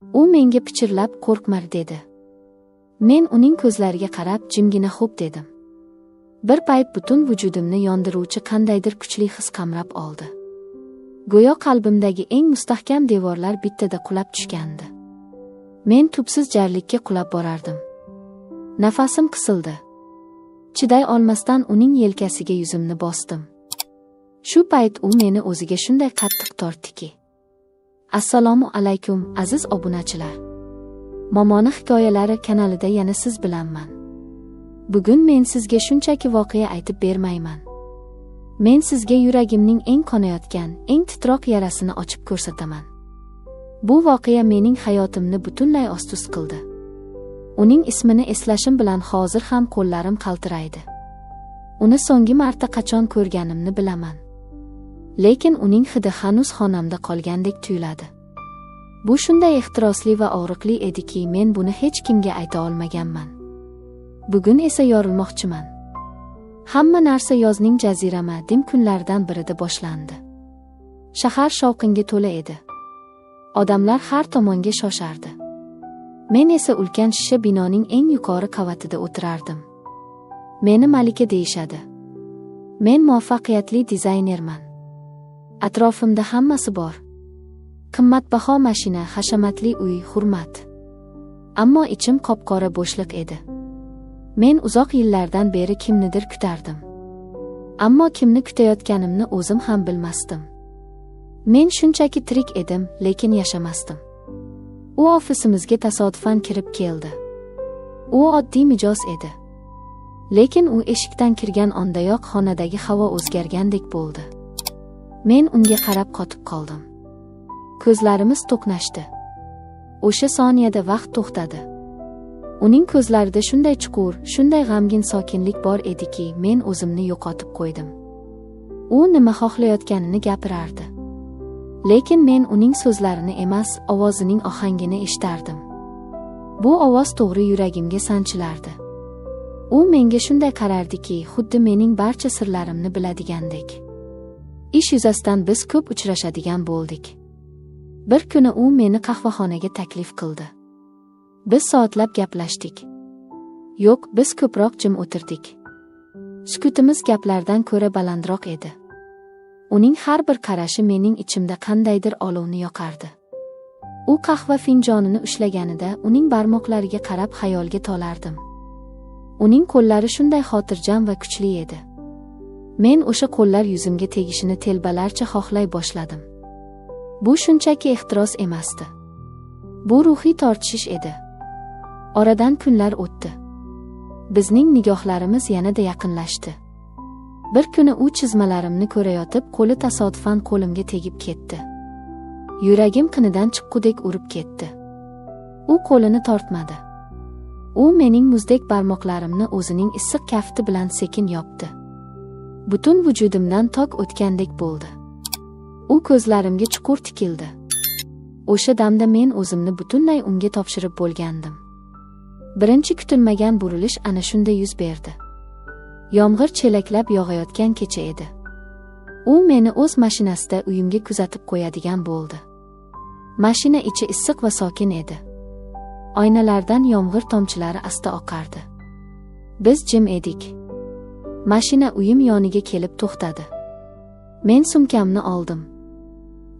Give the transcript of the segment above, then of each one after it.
U menga pichirlab, "Qo'rqma", dedi. Men uning ko'zlariga qarab jimgina "Xo'p", dedim. Bir payt butun vujudimni yondiruvchi qandaydir kuchli his qamrab oldi. Go'yo qalbimdagi eng mustahkam devorlar bittada qulab tushgandi. Men tubsiz jarlikka qulab borardim. Nafasim qisildi. Chiday olmasdan uning yelkasiga yuzimni bosdim. Shu payt u meni o'ziga shunday qattiq tortdiki. Assalomu alaykum, aziz obunachilar. Momoni hikoyalari kanalida yana siz bilanman. Bugun men sizga shunchaki voqea aytib bermayman. Men sizga yuragimning eng qonayotgan, eng titroq yarasini ochib ko'rsataman. Bu voqea mening hayotimni butunlay ost-ust qildi. Uning ismini eslashim bilan hozir ham qo'llarim qaltiraydi. Uni so'nggi marta qachon ko'rganimni bilaman. Lekin uning hidi hanuz xonamda qolgandek tuyuladi. Bu shunday ehtirosli va og'riqli ediki, men buni hech kimga ayta olmaganman. Bugun esa yorilmoqchiman. Hamma narsa yozning jazirama dim kunlaridan birida boshlandi. Shahar shovqinga to'la edi. Odamlar har tomonga shoshardi. Men esa ulkan shisha binoning eng yuqori qavatida o'tirardim. Meni Malika deyishadi. Men muvaffaqiyatli dizaynerman. Atrofimda hammasi bor. Qimmatbaho mashina, hashamatli uy, hurmat. Ammo ichim qop-qora bo'shliq edi. Men uzoq yillardan beri kimnidir kutardim. Ammo kimni kutayotganimni o'zim ham bilmasdim. Men shunchaki tirik edim, lekin yashamasdim. U ofisimizga tasodifan kirib keldi. U oddiy mijoz edi. Lekin u eshikdan kirgan ondayoq xonadagi havo o'zgargandek bo'ldi. Men unga qarab qotib qoldim. Ko'zlarimiz to'qnashdi. O'sha soniyada vaqt to'xtadi. Uning ko'zlarida shunday chuqur, shunday g'amgin sokinlik bor ediki, men o'zimni yo'qotib qo'ydim. U nima xohlayotganini gapirardi. Lekin men uning so'zlarini emas, ovozining ohangini eshitardim. Bu ovoz to'g'ri yuragimga sanchilardi. U menga shunday qarardiki, xuddi mening barcha sirlarimni biladigandek. Ish yuzasidan biz ko'p uchrashadigan bo'ldik. Bir kuni u meni qahvaxonaga taklif qildi. Biz soatlab gaplashdik. Yo'q, biz ko'proq jim o'tirdik. Sukutimiz gaplardan ko'ra balandroq edi. Uning har bir qarashi mening ichimda qandaydir olovni yoqardi. U qahva finjonini ushlaganida uning barmoqlariga qarab xayolga tolardim. Uning qo'llari shunday xotirjam va kuchli edi. Men o'sha qo'llar yuzimga tegishini telbalarcha xohlay boshladim. Bu shunchaki ehtiros emasdi. Bu ruhiy tortishish edi. Oradan kunlar o'tdi. Bizning nigohlarimiz yanada yaqinlashdi. Bir kuni u chizmalarimni ko'rayotib, qo'li tasodifan qo'limga tegib ketdi. Yuragim qinidan chiqqudek urib ketdi. U qo'lini tortmadi. U mening muzdek barmoqlarimni o'zining issiq kafti bilan sekin yopdi. Butun vujudimdan tok o'tgandek bo'ldi. U ko'zlarimga chuqur tikildi. O'sha damda men o'zimni butunlay unga topshirib bo'lgandim. Birinchi kutilmagan burilish ana shunda yuz berdi. Yomg'ir chelaklab yog'ayotgan kecha edi. U meni o'z mashinasida uyimga kuzatib qo'yadigan bo'ldi. Mashina ichi issiq va sokin edi. Oynalardan yomg'ir tomchilari asta oqardi. Biz jim edik. Mashina uyim yoniga kelib to'xtadi. Men sumkamni oldim.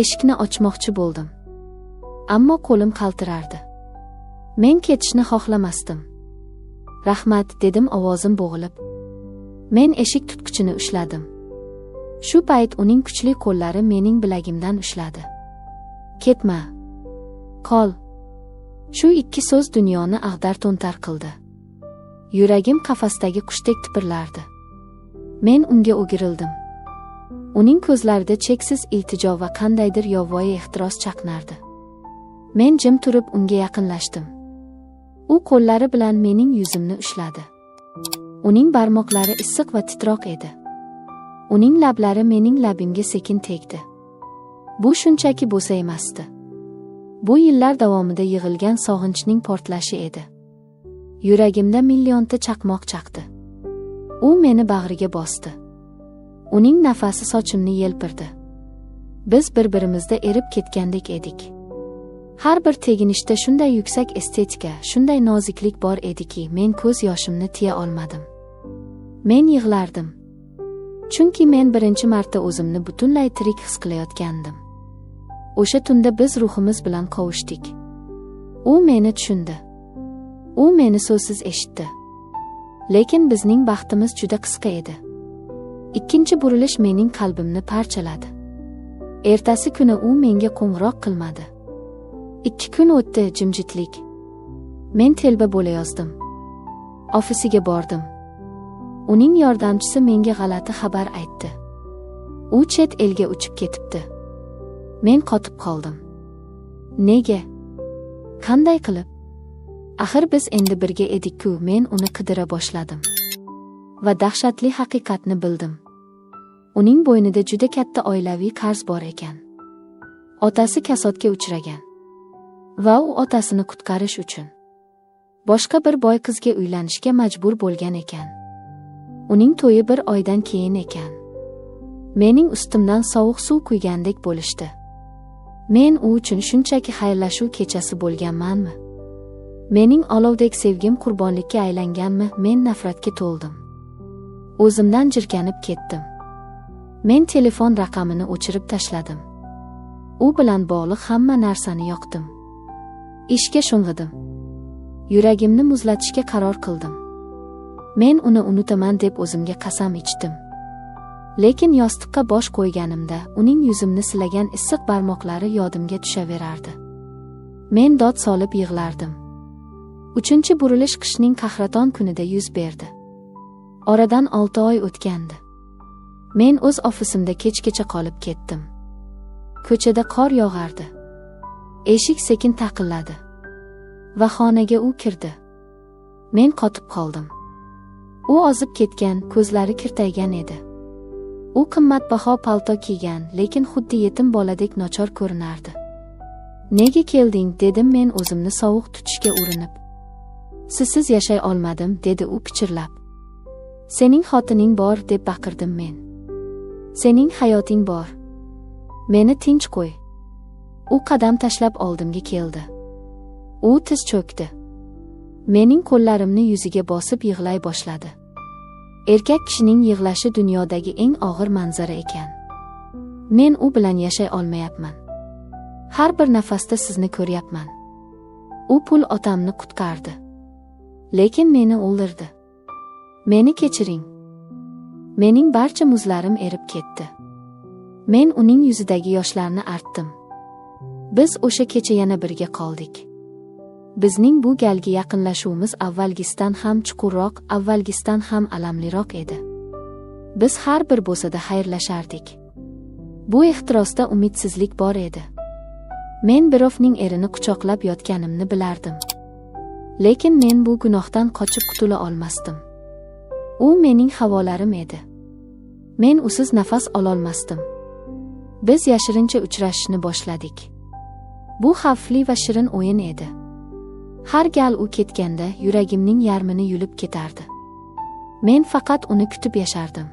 Eshikni ochmoqchi bo'ldim. Ammo qo'lim qaltirardi. Men ketishni xohlamasdim. "Rahmat", dedim ovozim bo'g'ilib. Men eshik tutqichini ushladim. Shu payt uning kuchli qo'llari mening bilagimdan ushladi. "Ketma. Qol." Shu ikki so'z dunyoni ag'dar-to'ntar qildi. Yuragim qafasdagi qushdek tipirlardi. Men unga o'girildim. Uning ko'zlarida cheksiz iltijo va qandaydir yovvoyi ehtiros chaqnardi. Men jim turib unga yaqinlashdim. U qo'llari bilan mening yuzimni ushladi. Uning barmoqlari issiq va titroq edi. Uning lablari mening labimga sekin tegdi. Bu shunchaki bo'sa emasdi. Bu yillar davomida yig'ilgan sog'inchning portlashi edi. Yuragimda millionta chaqmoq chaqdi. U meni bag'riga bosdi. Uning nafasi sochimni yelpirdi. Biz bir-birimizda erib ketgandek edik. Har bir teginishda shunday yuksak estetika, shunday noziklik bor ediki, men ko'z yoshimni tiya olmadim. Men yig'lardim. Chunki men birinchi marta o'zimni butunlay tirik his qilayotgandim. O'sha tunda biz ruhimiz bilan qovushdik. U meni tushundi. U meni so'zsiz eshitdi. Lekin bizning baxtimiz juda qisqa edi. Ikkinchi burilish mening qalbimni parchaladi. Ertasi kuni u menga qo'ng'iroq qilmadi. 2 kun o'tdi, jimjitlik. Men telba bo'layozdim. Ofisiga bordim. Uning yordamchisi menga g'alati xabar aytdi. U chet elga uchib ketibdi. Men qotib qoldim. Nega? Qanday qilib? Axir biz endi birga edik-ku. Men uni qidira boshladim. Va dahshatli haqiqatni bildim. Uning bo'ynida juda katta oilaviy qarz bor ekan. Otasi kasodga uchragan. Va u otasini qutqarish uchun boshqa bir boy qizga uylanishga majbur bo'lgan ekan. Uning to'yi bir oydan keyin ekan. Mening ustimdan sovuq suv quygandek bo'lishdi. Men u uchun shunchaki xayrlashuv kechasi bo'lganmanmi? Mening olovdek sevgim qurbonlikka aylanganmi? Men nafratga to'ldim. O'zimdan jirkanib ketdim. Men telefon raqamini o'chirib tashladim. U bilan bog'liq hamma narsani yoqdim. Ishga sho'ng'idim. Yuragimni muzlatishga qaror qildim. Men uni unutaman deb o'zimga qasam ichdim. Lekin yostiqqa bosh qo'yganimda uning yuzimni silagan issiq barmoqlari yodimga tushaverardi. Men dod solib yig'lardim. 3-chi burilish qishning qahraton kunida yuz berdi. Oradan 6 oy o'tgandi. Men o'z ofisimda kechgacha qolib ketdim. Ko'chada qor yog'ardi. Eshik sekin taqilladi. Va xonaga u kirdi. Men qotib qoldim. U ozib ketgan, ko'zlari kirtaygan edi. U qimmatbaho palto kiygan, lekin xuddi yetim boladek nochor ko'rinardi. "Nega kelding?" dedim men o'zimni sovuq tutishga urinib. "Sizsiz yashay olmadim", dedi u pichirlab. "Sening xotining bor", deb baqirdim men. "Sening hayoting bor. Meni tinch qo'y." U qadam tashlab oldimga keldi. U tiz cho'kdi. Mening qo'llarimni yuziga bosib yig'lay boshladi. Erkak kishining yig'lashi dunyodagi eng og'ir manzara ekan. Men u bilan yashay olmayapman. Har bir nafasda sizni ko'ryapman. U pul otamni qutqardi. Lekin meni o'ldirdi. Meni kechiring. Mening barcha muzlarim erib ketdi. Men uning yuzidagi yoshlarni artdim. Biz o'sha kecha yana birga qoldik. Bizning bu galgi yaqinlashuvimiz avvalgisidan ham chuqurroq, avvalgisidan ham alamliroq edi. Biz har bir bo'sada xayrlashardik. Bu ehtirosda umidsizlik bor edi. Men birovning erini quchoqlab yotganimni bilardim. Lekin men bu gunohdan qochib qutula olmasdim. U mening havolarim edi. Men usiz nafas ololmasdim. Biz yashirincha uchrashishni boshladik. Bu xavfli va shirin o'yin edi. Har gal u ketganda yuragimning yarmini yulib ketardi. Men faqat uni kutib yashardim.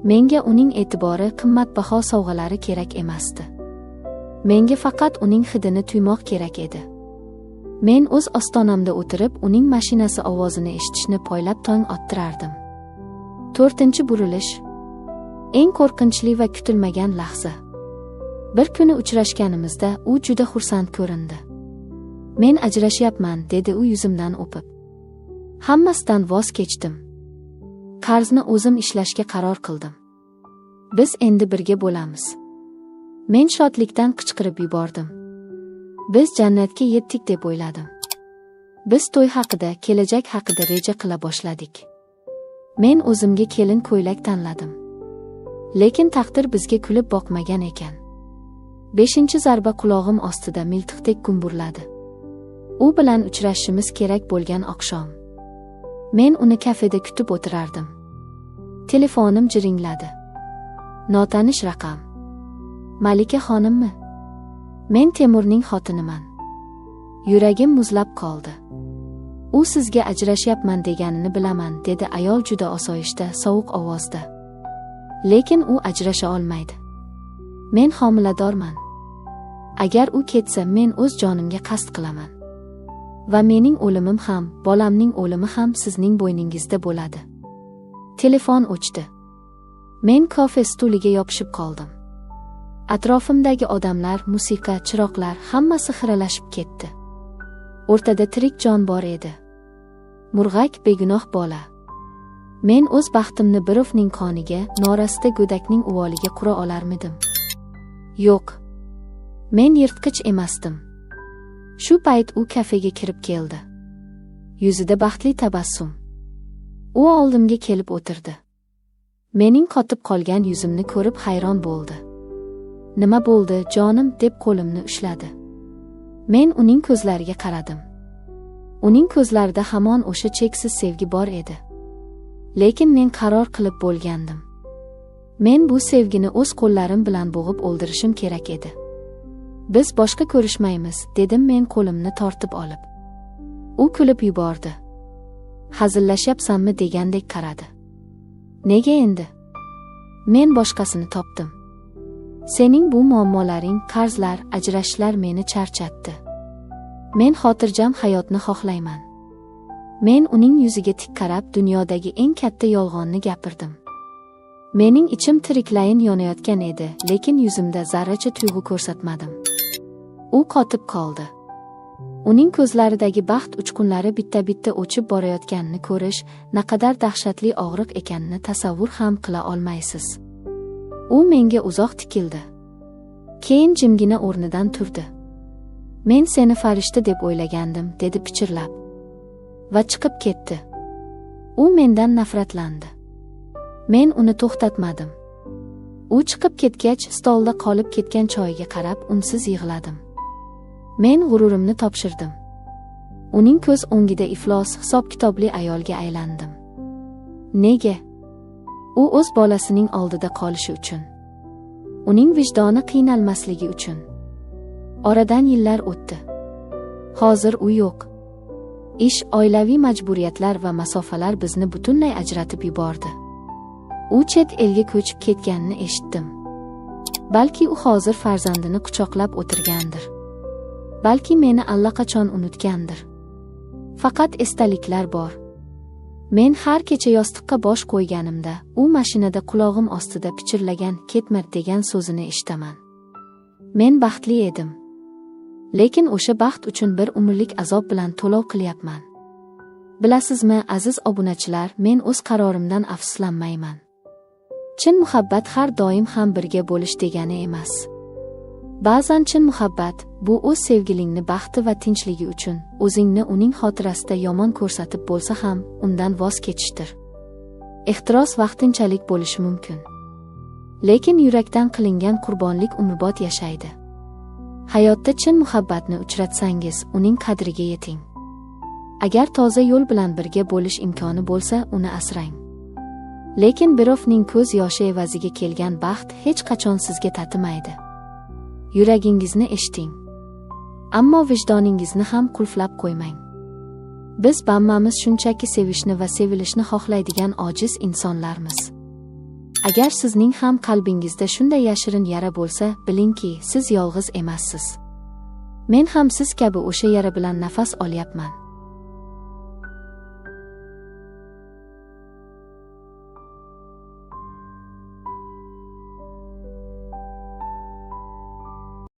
Menga uning e'tibori, qimmatbaho sovg'alari kerak emasdi. Menga faqat uning hidini tuymoq kerak edi. Men o'z ostonamda o'tirib, uning mashinasi ovozini eshitishni poylab tong ottirardim. 4-burilish. Eng qo'rqinchli va kutilmagan lahza. Bir kuni uchrashganimizda u juda xursand ko'rindi. "Men ajrashyapman", dedi u yuzimdan o'pib. "Hammasidan voz kechdim. Qarzni o'zim ishlashga qaror qildim. Biz endi birga bo'lamiz." Men shodlikdan qichqirib yubordim. Biz jannatga yetdik deb o'yladim. Biz to'y haqida, kelajak haqida reja qila boshladik. Men o'zimga kelin ko'ylak tanladim. Lekin taqdir bizga kulib boqmagan ekan. 5-zarba qulog'im ostida miltiqdek gumburladi. U bilan uchrashishimiz kerak bo'lgan oqshom. Men uni kafeda kutib o'tirardim. Telefonim jiringladi. Notanish raqam. "Malika xonimmi? Men Temurning xotiniman." Yuragim muzlab qoldi. "U sizga ajrashyapman deganini bilaman", dedi ayol juda osoyishta, sovuq ovozda. "Lekin u ajrasha olmaydi. Men homiladorman. Agar u ketsa, men o'z jonimga qasd qilaman. Va mening o'limim ham, bolamning o'limi ham sizning bo'yningizda bo'ladi. Telefon o'chdi. Men kafe stuliga yopishib qoldim. Atrofimdagi odamlar, musiqa, chiroqlar hammasi xiralashib ketdi. O'rtada tirik jon bor edi. Murg'ak begunoh bola. Men o'z baxtimni birovning qoniga, norasida go'dakning uvoliga qura olarmidim? Yo'q. Men yirtqich emasdim. Shu payt u kafega kirib keldi. Yuzida baxtli tabassum. U oldimga kelib o'tirdi. Mening qotib qolgan yuzimni ko'rib hayron bo'ldi. Nima bo'ldi, jonim, deb qo'limni ushladi. Men uning ko'zlariga qaradim. Uning ko'zlarida hamon o'sha cheksiz sevgi bor edi. Lekin men qaror qilib bo'lgandim. Men bu sevgini o'z qo'llarim bilan bo'g'ib o'ldirishim kerak edi. Biz boshqa ko'rishmaymiz, dedim men qo'limni tortib olib. U kulib yubordi. Hazillashyapsanmi degandek qaradi. Nega endi? Men boshqasini topdim. Sening bu muammolaring, qarzlar, ajrashishlar meni charchatdi. Men xotirjam hayotni xohlayman. Men uning yuziga tik qarab dunyodagi eng katta yolg'onni gapirdim. Mening ichim tiriklayin yonayotgan edi, lekin yuzimda zarracha tuyg'u ko'rsatmadim. U qotib qoldi. Uning ko'zlaridagi baxt uchqunlari bitta-bitta o'chib borayotganini ko'rish naqadar dahshatli og'riq ekanini tasavvur ham qila olmaysiz. U menga uzoq tikildi. Keyin jimgina o'rnidan turdi. Men seni farishta deb o'ylagandim, dedi pichirlab. Va chiqib ketdi. U mendan nafratlandi. Men uni to'xtatmadim. U chiqib ketgach, stolda qolib ketgan choyga qarab unsiz yig'ladim. Men g'ururimni topshirdim. Uning ko'z o'ngida iflos, hisob-kitobli ayolga aylandim. Nega? U o'z bolasining oldida qolishi uchun. Uning vijdoni qiynalmasligi uchun. Oradan yillar o'tdi. Hozir u yo'q. Ish, oilaviy majburiyatlar va masofalar bizni butunlay ajratib yubordi. U chet elga ko'chib ketganini eshitdim. Balki u hozir farzandini quchoqlab o'tirgandir. Balki meni allaqachon unutgandir. Faqat esdaliklar bor. Men har kecha yostiqqa bosh qo'yganimda, u mashinada qulog'im ostida pichirlagan "ketma" degan so'zini eshitaman. Men baxtli edim. Lekin o'sha baxt uchun bir umrlik azob bilan to'lov qilyapman. Bilasizmi, aziz obunachilar, men o'z qarorimdan afsuslanmayman. Chin muhabbat har doim ham birga bo'lish degani emas. Ba'zan chin muhabbat bu o'z sevgilingni baxti va tinchligi uchun o'zingni uning xotirasida yomon ko'rsatib bo'lsa ham undan voz kechishdir. Ehtiros vaqtinchalik bo'lishi mumkin. Lekin yurakdan qilingan qurbonlik umrbod yashaydi. Hayotda chin muhabbatni uchratsangiz, uning qadriga yeting. Agar toza yo'l bilan birga bo'lish imkoni bo'lsa, uni asrang. Lekin birovning ko'z yoshi evaziga kelgan baxt hech qachon sizga tatimaydi. Yuragingizni eshiting. Ammo vijdoningizni ham qulflab qo'ymang. Biz hammamiz shunchaki sevishni va sevilishni xohlaydigan ojiz insonlarmiz. Agar sizning ham qalbingizda shunday yashirin yara bo'lsa, bilingki, siz yolg'iz emassiz. Men ham siz kabi o'sha yara bilan nafas olyapman.